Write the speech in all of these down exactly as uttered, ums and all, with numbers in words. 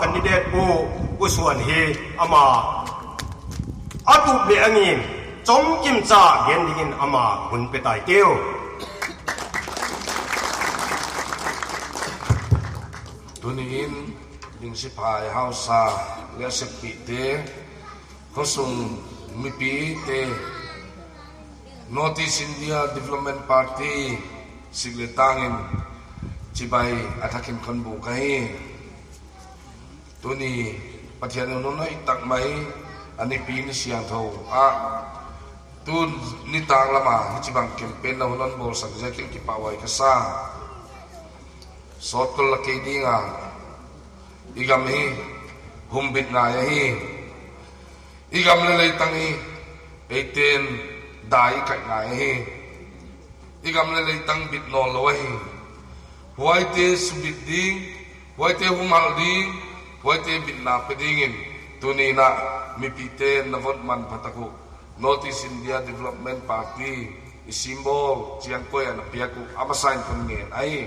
candidate Pu, Pu Suan hi ama a tup leh a ngim chomkim cha gen dingin ama hun pe tai teu. Tuniin Lingsiphai hausa leh a seppihte, khosung mipite, North East India Development Party sik leh tangin chibai a thakin kon buk ahi. Tuni Pathian in hun hoihtak mai, a nipi ni siangthou ah, tuni tanglam a hichibang campaign na hun hon bawlsak ziakin kipahhuai ka sa. Sawt kol la kei ding a, i gam hi humbit ngai ahi. I gam leh leitang hi eite'n dai i kaih ngai ahi. I gam leh leitang bit nawnlou ahi. Huaite subit ding, huaite humhalh ding, huaite bitna pe dingin tuni'n mipite'n na vote manpha tak uh North East India Development Party, i symbol chiang koi a na piak uh a masain kon ngen ahi.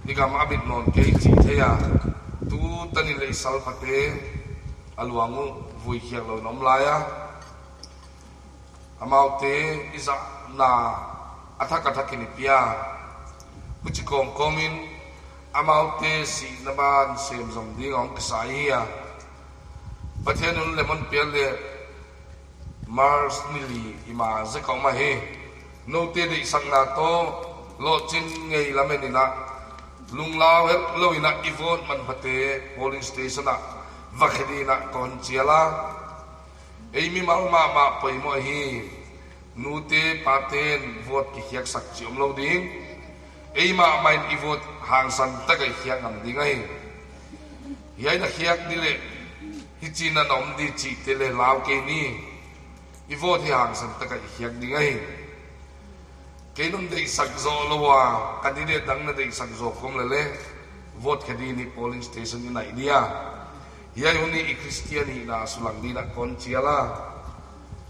I gam a bit nawn kei chih theia, tu tanin leh i salpate a luang uh vui khiak louin om lai a. Amaute i zahna a thak a thakin i pia. Huchi kawmkawmin amaute sihna ban sem zom ding a hong kisa i hi a. Pathian in hun leh mun piak leh March ni li i ma zek a om ahi. Noute deihsakna toh lohching ngei lamen in, lunglau het louin i vote manphate polling station ah va khe dingin kon chial a. Ei mimal mahmah poimoh hi. Nute pate'n vote kikhiaksak chih omlou ding. Ei mahmah in i vote hangsan taka i khiak ngam ding ahi. Hiai na khiak di leh hichi'n na om di chihte leh lau kei ni. I vote hi hangsan taka i khiak ding ahi. Kei non deihsak zoh lou a, candidate dang na deihsak zoh khawm leh leh, vote khe dingin polling station i nai dia. Hiai hun hi i Christian hihna sulang dingin kon chial a.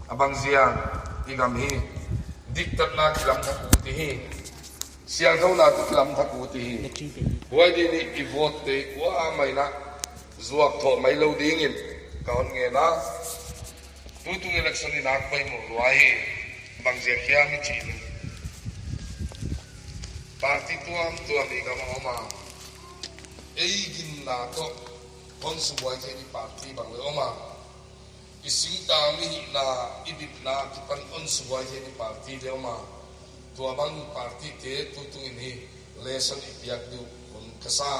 A bang ziak, i gam hi diktatna kilam thak uh ti hi. Siangthouna toh kilam thak uh ti hi. Huai dingin i vote te kuamah in zuak thoh mai lou dingin ka hon ngen a. Tutung election in a poimoh lua hi. Bang ziak hiam i chih leh, party tuamtuam i gam ah om a. Ei ginna toh hon subuai thei di party bang leng om a. I singtangmi hihna, i bipna akipan hon subuai thei di party leng om a. Tuabang party te tutungin hi lesson i piak di uh hun ka sa.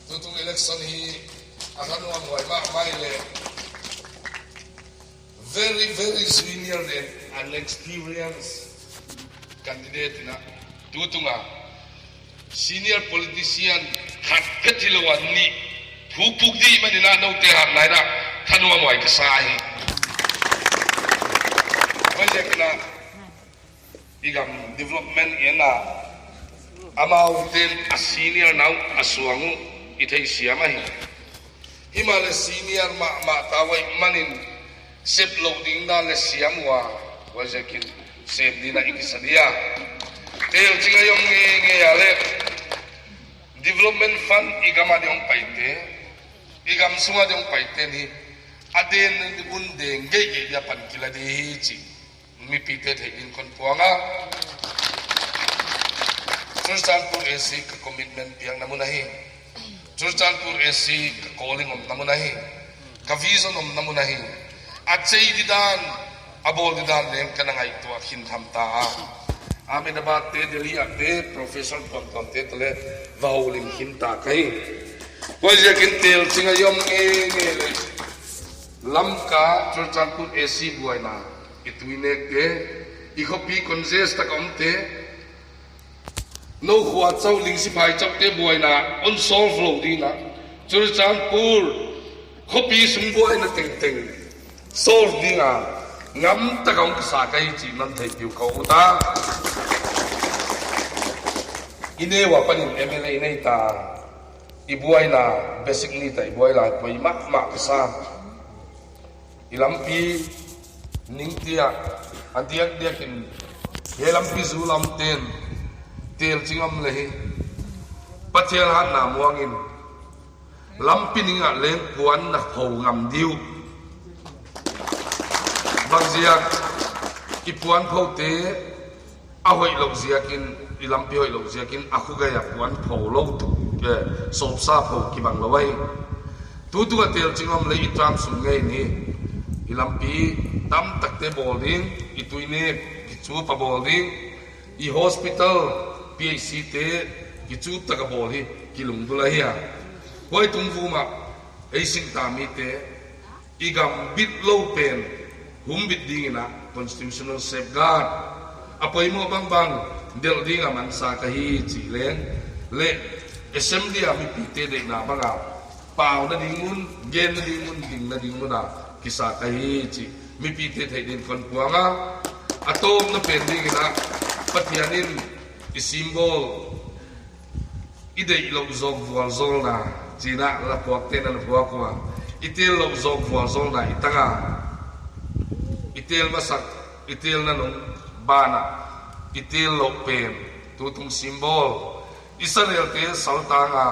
Tutung election hi a thanuam huai mahmah leh, very, very junior and unexperienced candidate in, tutung a senior politician khat phet hilou a nih phukphuk di manin noute hatna in thanuam huai ka sa hi. Huaiziakin i gam development in amau ten a senior na uh a suang uh i theisiam ahi. Himahleh senior mahmah ta uh ahihmanin sep lou ding dan leh siam ua, huaiziakin sem dingin i kisa dia. Tel ching a i om ngeingei a leh development fund i gam a ding hong paite, i gam sung a ding hong paite hi a den bun deng geihgeih dia pan kila di hi chih mipite theih dingin kon puang a. Churachandpur A C ka commitment piakna mun ahi. Churachandpur A C ka calling omna mun ahi. Ka vision omna mun ahi. A chei didan, a bawl didan leng ka na ngaihtuah khin tham ta a. Ahmedabad te, Delhi a te, professor tuamtuam te toh leng va houlim khin ta ka hi. Huaiziakin tel ching a i om ngeingei leh Lamka, Churachandpur A C buaina, i tuinekte, i khopi congestion taka omte, nou khua chauh, Lingsiphai chauhte buaina hon solve lou dingin, Churachandpur khopi sung buaina tengteng solve dingin ngam taka hong kisa ka hi chih non theihpih uh ka ut a. I neu apanin M L A i nei ta, i buaina basic needs a i buai lai poi mahmah ka sa. I lampi ning tia, a diakdiakin, hiai lampi zu lam ten tel ching om leh hi. Pathian hatna muangin lampi ning ah leng puan na pho ngam diu. Bangziak i puan phote a hoih lou ziakin, i lampi hoih lou ziakin a khugai a puan pho lou tu, eh, sopsa pho kibang lou ahi. Tutung a tel ching om leh i tam sung ngei ni. I lampi tamtakte bawl ding, i tui nek kichup a bawl ding, i hospital, P H C te kichup tak a bawl hi kilungdul ahi a. Huai tung vuma ei singtangmite i gam bit lou pen humbit dingin a constitutional safeguard a poimoh bangbang delh ding a mansa ka hi chih leng leh assembly a mipite deihna banga pau nading mun, gen nading mun, ding nading mun a kisa ka hi chih mipite theih dingin kon puang a. A tawpna pen dingin a Pathian in i symbol i deih louh zawk vualzawlna, chih in a la puakte'n a la puak ua. I tel louh zawk vualzawlna i tang a. I tel masak, i telna nung banah i tel louh pen tutung symbol. Israelte saltang a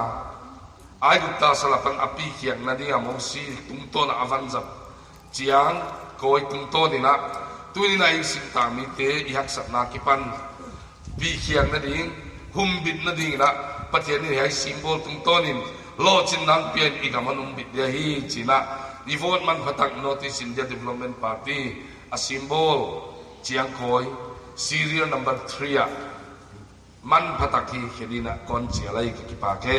Aigupta sal apan a pi khiakna ding a Mosi tungtawn a van zat chiang kawi tungtawn in a, tuni'n a i singtangmite i haksatna kipan pi khiakna ding, humbitna dingin a Pathian in hiai symbol tungtawn in lawhchinna hon pia in i gam hon humbit dia hi chih in a, i vote manphatak North East India Development Party a symbol chiang kawi serial number three a manphatak hi khe dingin a kon chial ahi, ka kipak e.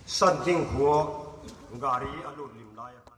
Santing khua gari a lut lim lai a.